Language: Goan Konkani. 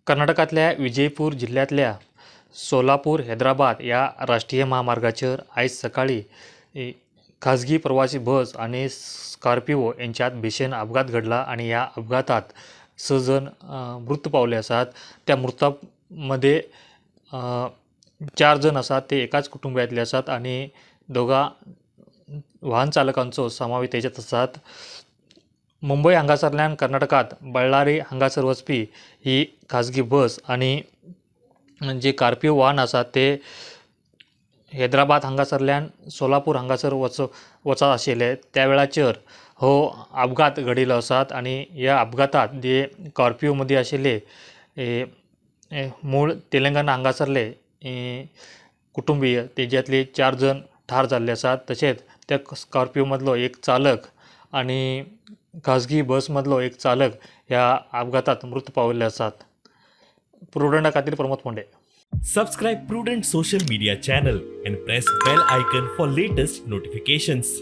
कर्नाटकांतल्या विजयपूर जिल्ल्यांतल्या सोलापूर हैदराबाद ह्या राष्ट्रीय म्हामार्गाचेर आयज सकाळीं खाजगी प्रवासी बस आनी स्कॉर्पिओ हेंच्यांत भीशण अपघात घडला आनी ह्या अपघातांत 6 जण मृत पावले आसात. त्या मृता मध्ये 4 जण आसात ते एकाच कुटुंबियांतले आसात आनी दोगां वाहन चालकांचो समावेश तेच्यात आसात. मुंबय हांगासरल्यान कर्नाटकांत बळ्ळारी हांगासर वचपी ही खाजगी बस आनी जे स्कॉर्पिओ वाहन आसा ते हैदराबाद हांगासरल्यान सोलापूर हांगासर वचत आशिल्ले त्या वेळाचेर हो अपघात घडिल्लो आसात. आनी ह्या अपघातांत जे स्कॉर्पिओ मदीं आशिल्ले मूळ तेलंगणा हांगासरले कुटुंबीय तेज्यातले 4 जण ठार जाल्ले आसात. तशेंच त्या स्कॉर्पिओ मदलो एक चालक आनी खाजगी बस मदलो एक चालक ह्या अपघातात मृत पाविल्ले आसात. प्रुडंटा खातीर Pramod Ponde. Subscribe Prudent social media channel and press bell icon for latest notifications.